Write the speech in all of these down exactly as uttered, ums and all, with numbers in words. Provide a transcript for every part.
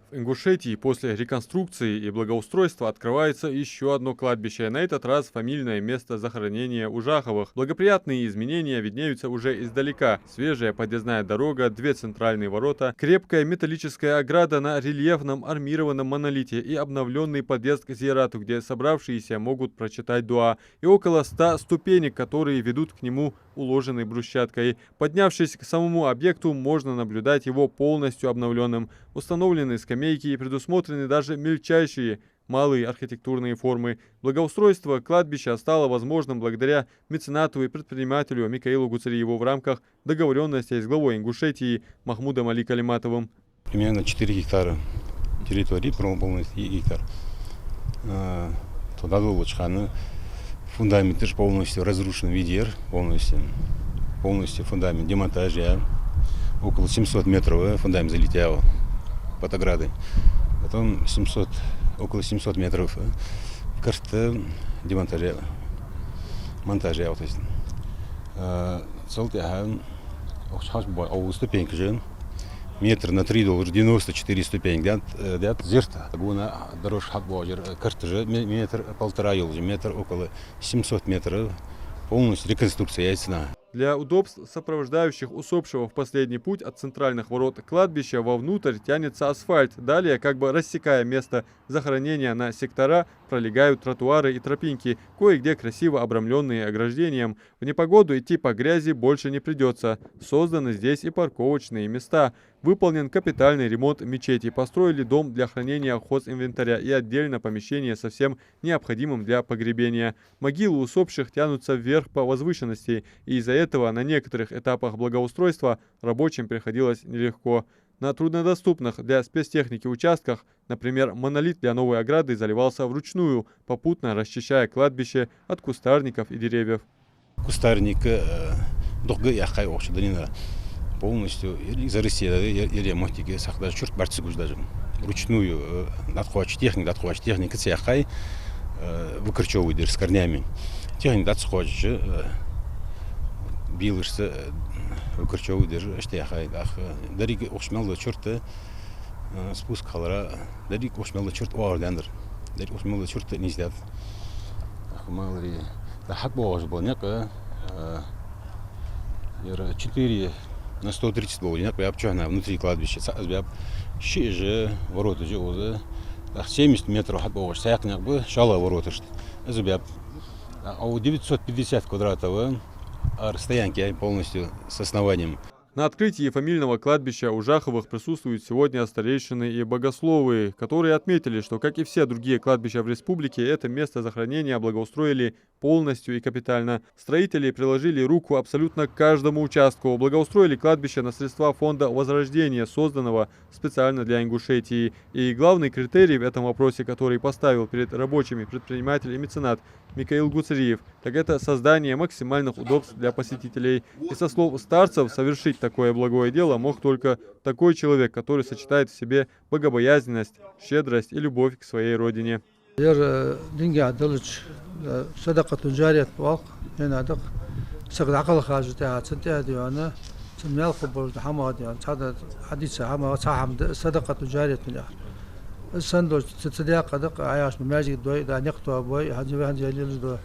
В Ингушетии после реконструкции и благоустройства открывается ещё одно кладбище, на этот раз фамильное место захоронения Ужаховых. Благоприятные изменения виднеются уже издалека. Свежая подъездная дорога, две центральные ворота, крепкая металлическая ограда на рельефном армированном монолите и обновлённый подъезд к зиярату, где собравшиеся могут прочитать дуа, и около ста ступенек, которые ведут к нему, уложены брусчаткой. Поднявшись к самому объекту, можно наблюдать его полностью обновлённым. Установлены скамейки и предусмотрены даже мельчайшие, малые архитектурные формы. Благоустройство кладбища стало возможным благодаря меценату и предпринимателю Микаилу Гуцериеву в рамках договорённостей с главой Ингушетии Махмудом-Али Калиматовым. Примерно четыре гектара территории, пром-, полностью гектар. А, туда доллача хана фундамент полностью разрушен, видер, полностью, полностью фундамент демонтаж яь. Около семьсот метров, э, фундамент залит яь под оградой. Потом семьсот, около семьсот метров, э, карта демонтаж яь, монтаж яь, то есть. А, цел тӀехьа, ох, хьалха бо-, о, ступенькаш, метр на три доллар, девяносто четыре ступеньки даьд, э, даьд зерат. Гуна дорожка хьатӀабоагӀаш, э, карта же ме-, метр полтора йолаш, метр около семьсот метров, полностью реконструкция яьй цунах. Для удобств сопровождающих усопшего в последний путь от центральных ворот кладбища вовнутрь тянется асфальт. Далее, как бы рассекая место захоронения на сектора, пролегают тротуары и тропинки, кое-где красиво обрамлённые ограждением. В непогоду идти по грязи больше не придётся. Созданы здесь и парковочные места. Выполнен капитальный ремонт мечети, построили дом для хранения хозинвентаря и отдельно помещение со всем необходимым для погребения. Могилы усопших тянутся вверх по возвышенности, и из-за этого на некоторых этапах благоустройства рабочим приходилось нелегко. На труднодоступных для спецтехники участках, например, монолит для новой ограды заливался вручную, попутно расчищая кладбище от кустарников и деревьев. Кустарник, э, дукха яьккхай укх чу дунен. Полностью или зарасси, или, или моттиг сахьа даже чурт бӀарга ца гуш даже. Вручную, э, дӀатӀакхоачаш техника, дӀатӀакхоачаш техника ца яьккхай, э, выкорчёвывать дир с корнями. Техника дӀа ца кхоачаш, э, бийлашца, э, выкорчёвывать дир, иштта яьккхай. ТӀаккха, э, деррига укх чу мел дола чурт, э, спуск хилара, деррига укх чу мел дола чурт оагӀоргдаьннад. Деррига укх чу мел дола чурт низ даьд. ТӀаккха маларе, тӀа хьатӀабоагӀаш бола никъ, э, ер четыре на сто тридцать бола никъ баьб чухьнахьа внутри кладбища, цхьа из баьб, ши из вороташ я укхаза. ТӀаккха семьдесят метров хьатӀабоагӀаш цхьаькха никъ ба, шоллагӀа вороташта. Из баьб. А у девятьсот пятьдесят квадратов, а, расстояние полностью с основанием. На открытии фамильного кладбища Ужаховых присутствуют сегодня старейшины и богословы, которые отметили, что, как и все другие кладбища в республике, это место захоронения благоустроили полностью и капитально. Строители приложили руку абсолютно к каждому участку, благоустроили кладбище на средства фонда «Возрождение», созданного специально для Ингушетии. И главный критерий в этом вопросе, который поставил перед рабочими предприниматель и меценат Микаил Гуцериев, так это создание максимальных удобств для посетителей. И со слов старцев, совершить такое благое дело мог только такой человек, который сочетает в себе богобоязненность, щедрость и любовь к своей родине. Ер, э, динга далча, э, садакъатун жарият оал-кх, хӀана аьлча, саг дӀакхалхача тӀехьа, цун тӀехьа дийна, цун мел хургболча хӀамах дийна, цхьа да хьадийца хӀама, цхьа хӀама да садакъатун жарият яхар. Из санна долча ца, ца даьккха да-кх, Ӏаяхьаш маьждиг дой, да никъ тоабой, хӀанз, хӀанз лелаш да.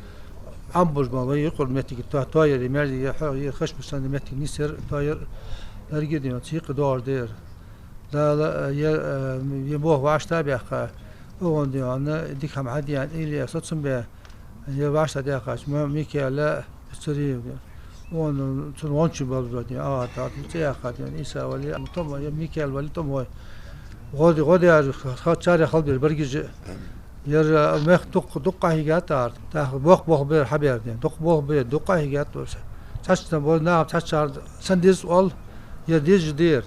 Ӏам болаш ба вай юкъара моттиг то-, тоаяр, е маьждиг, е хьо-, е хашмаш санна моттиг нийсъяр, тоаяр, деррига дийна, цу юкъе доагӀаш да ер. Дала, э, ер, э, ер болх вӀаштӀа а баьккха, укхунна дийна, дика хӀама хьадийна, или соцам бе, ер вӀаштӀа даьккхача, ма-, Микаила Гуцериев. Укхунна цун гӀончий болаш ба дийна, ага, тӀаккха цӀи яьккха дийна, Ӏийса вале, тӀом, ер Микаил вале, тӀом вой. ГӀо-, гӀо дер, ха-, царех хила беза берригаш а. Ер, э, мехка дукха, дукха къахьийгад тӀаккха, тӀаккха боккха болх бар хьабаьр дийна, дукха болх бар, дукха къахьийгад тӀаккха. Цхьаццанахьа бола наха, цхьаццанахьа санна деза оал, ер дезаш да ер.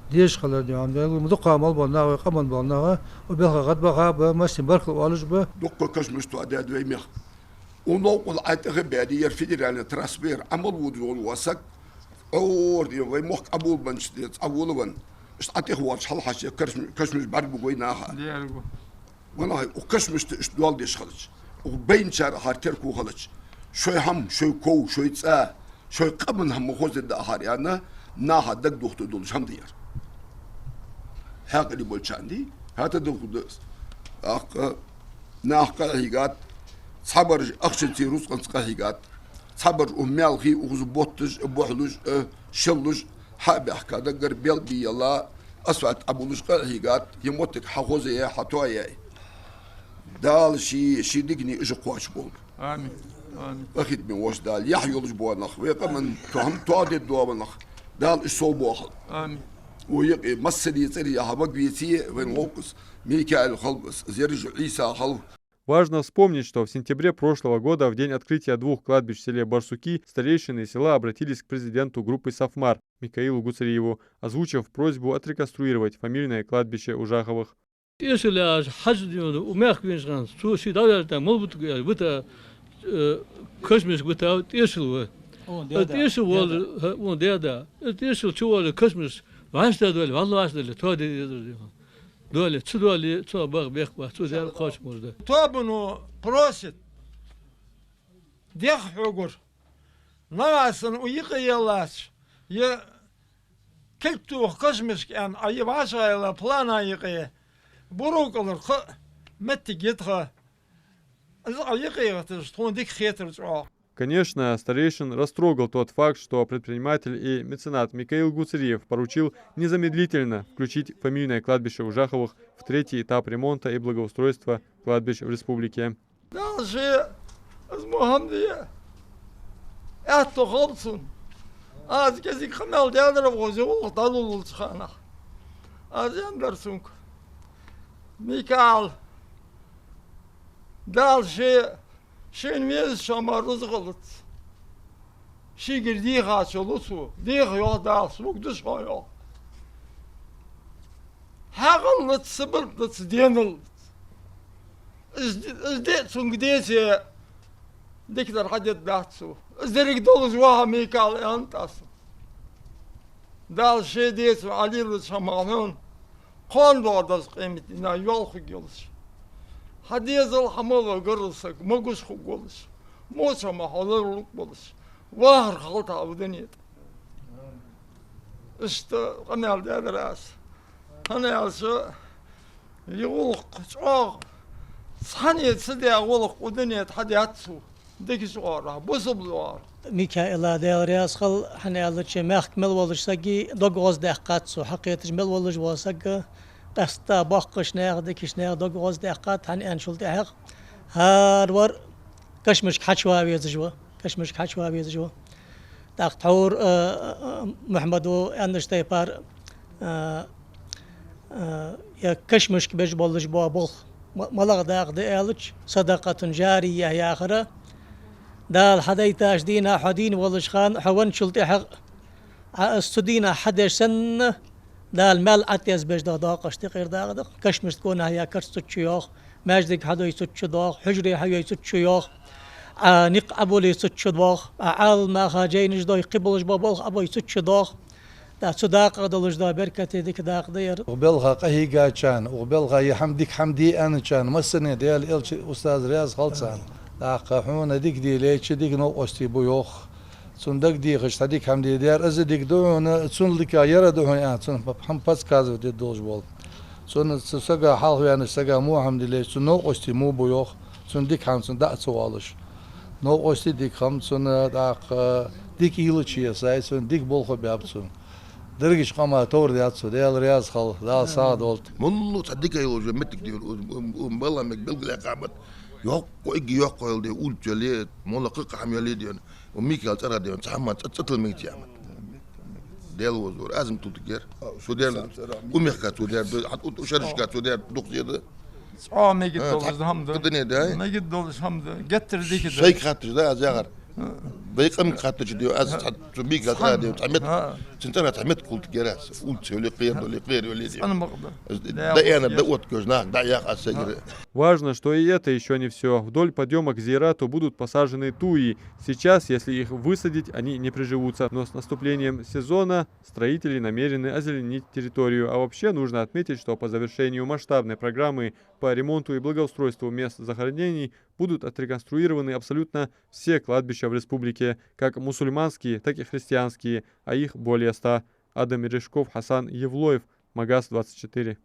Дезаш хилар дийна, дукха мел бола нах, вай къаман бола нах, укх балха гӀадбаха ба, массане баркал оалаш ба. Дукха кашамаш тоадаьд вай мехка. Укх новкъа Ӏай тӀехьа баьде, ер федеральни трасса ба ер, Ӏамал вода йола саг, Ӏор дийна, вай мохк Ӏоболабеннача дийна, цӀаволавенна. Иштта Ӏа тӀехьа воаллача хьалхашка кашам-, кашамаш бӀаргагургба наха. Дерригаш. Ванахьа, укх кашамашта иштта доал деш хилча, укх байначар хьар терко хилча, шоай хӀама, шоай ков, шоай цӀа, шоай къаман хӀама ма хоза да ахьар аьнна, наха дагадохийта долаш хӀама да ер. Хьаькъале болчарна дий, хӀаьта духу да. ТӀаккха нах къахьийгад, цхьабараш ахчанцеи рузкъанцеи къахьийгад, цхьабараш укх маьлхеи, укхаза ботташ а, бухьалуш а, шеллуш а, хьа а баьхка, даггара белбиялла, асфальт Ӏобуллаш къахьийгад, е моттиг хьахозаяь, хьатоаяь. Дала ший, ший дикане уж кхоачаш болба. Амин. Амин. Къахетаме воша Дала, яхь йолаш бола нах, вай къаман тоам тоадергдола нах, Дала уж совбоахалба. Амин. Укх юкъе массане цӀерий яхьа магавеце, вайна гӀовкъас Микаил хилба, Зержа Ӏийса хилба. Важно вспомнить, что в сентябре прошлого года, в день открытия двух кладбищ в селе Барсуки, старейшины села обратились к президенту группы «Сафмар» Микаилу Гуцериеву, озвучив просьбу отреконструировать фамильное кладбище Ужаховых. ТӀехьашка лаьш хьажа дийна, у мехка венаш хана, цо ший дӀаваьлча, мала бита, бита, э, кашамашка бита, тӀехьашка ва. О, да, да. ТӀехьашка вола, да, да. ХӀа, о, да, да. ТӀехьашка чу вола кашамаш вӀаштӀехьадоале, вӀалла вӀаштӀехьадоале, тоаде дезар дийна. Доале, ца доале, цо баха бехк бац, цо дер кхоачаш мурда. Тобано просит, дехьа хьогара. Нагахь санна у юкъе яллац, е кулг тоха кашамашка аьнна, а е вӀашагӀъелла плана юкъе, Бурукъалара кхы а моттиг я тха. Из а юкъе гӀаташ, тхона дика хетар чӀоагӀа. Конечно, старейшин растрогал тот факт, что предприниматель и меценат Микаил Гуцериев поручил незамедлительно включить фамильное кладбище Ужаховых в третий этап ремонта и благоустройства кладбищ в республике. Дала ше, из мо хӀама де аьттув хилба цунна. Аз кӀезига къамаьл даьдар вахозе гӀулакх дӀадолалуча хана. Аз аьннадар цунга: Микаил, Дала ше, шийна везачоа мара рузкъа луц. Шийгара дехачоа лу цо, деха йоах Дала, сога деш хьо йоах. ХьагӀаллац, сибартлац, денал лац. Из, из де цунга деце, дикадар хьадергдац цо. Из деррига долаш ва хьо, Микаил, аьннад аз. Дала ше деце Ӏалилаца хӀама хьона, кхоана доагӀа деза къематдийнахьа йоалхургйолаш. Хьа дезал, хьа мала гаргара саг могаш хургволаш, моча хӀама хьо ларлургболаш, вахар хилда хьа укх дунен тӀа. Иштта къамаьл даьдар аз. ХӀана аьлча, из гӀулакх чӀоагӀа, цхьанне ца даь гӀулакх укх дунен тӀа хьадаьд цо. Дикача оагӀорахьа, бусалба оагӀорахьа. Микаила Даьла раьза хилва, хӀана аьлча мехка мел волча сага дог гӀоздаьккхад цо, хьакхеташ мел волаш вола саг, къаьстта боккхача наьха, дикача наьха дог гӀоздаьккхад, хӀана аьлча цул тӀехьагӀа хӀара вар кашамашка хьачува везаш ва, кашамашка хьачува везаш ва. ТӀаккха тхьовра, а, а, Мухьаммада аьннача тайпара, а, а, е кашамашка беш болаш бола болх ма-, малагӀа дакъа да аьлча, садакъатун жария яхар, Дала хьадайтача дийнахьа, хьо дийна волча хана, хьо венначул тӀехьагӀа, Ӏа из цу дийнахьа хьадеш санна, Дала маьл Ӏатез беш дола дакъаш тӀакхийра дакъа да. Кашамашка гонахьа яь карц цу чу йоагӀа, маьждиг хьадой цу чу доагӀа, хьужаре хьайой цу чу йоагӀа, Ӏа никъ Ӏобуле цу чу доагӀа, Ӏа Ӏаламнаха жайнаш дой, кхыболаш бола болх Ӏобой цу чу доагӀа. ТӀаккха цу дакъа долаш дола беркате дика дакъа да ер. Укх балха къахьийгачарна, укх балха е хӀама дика хӀама де аьнначарна, массане Даьла элча, устаз раьза хилва царна. ТӀаккха хьона дика де лайча, дика новкъостий бу йоах. Цунна дагадехаш цхьа дика хӀама де дар, из дика да хьона, цунна дика яр да хьона, а, цунна хӀама подсказывать де долаш бола. Цунна цу сага хьалха ваьннача сага во хӀама де лайча, цунна новкъостий во бу йоах, цунна дика хӀама цунна дӀа ца воалаш. Новкъостий дика хӀама цунна, тӀаккха дика уйла чу я сай, цунна дика болх баьб цунна. Дерригача къаман товр даьд цо, Даьла раьза хилва, Дала сагӀа долда. МоллагӀа цхьа дика йолаш моттиг да ер, у, у, у, балла мег белгалъяьккхаб. Йоккха эгги йоккха йола да ер, улица йола, моллагӀа кхы хӀама йола да ер. У Микаила цӀерагӀа да ер, цхьа хӀама цӀа-, цӀа тилла мегац ер. Даьла возур, аз ма тутагер. Цу дер, у мехка цу дер, хьа, у, у шерашка цу дер, дукха зе да. ЦӀа мегаш долаш хӀама да. Кадане да? Мегаш долаш хӀама да. Геттара дика да. Шайга хатташ да аз яхар. Вай къамга хаттача да аз цхьа цу Микаила цӀерагӀа да ер, цхьа мет-, цун цӀерагӀа цхьа метка хултагер аз. Улица йола, кхера йола, кхера йола да ер. ЦӀена бакъда. Да, аьнна, да, вот, кхы нах дӀаяха аз сайгара. Важно, что и это ещё не всё. Вдоль подъёма к зиярату будут посажены туи. Сейчас, если их высадить, они не приживутся, но с наступлением сезона строители намерены озеленить территорию. А вообще нужно отметить, что по завершению масштабной программы по ремонту и благоустройству мест захоронений будут отреконструированы абсолютно все кладбища в республике, как мусульманские, так и христианские, а их более ста. Адам Мережков, Хасан Евлоев, Магас двадцать четыре.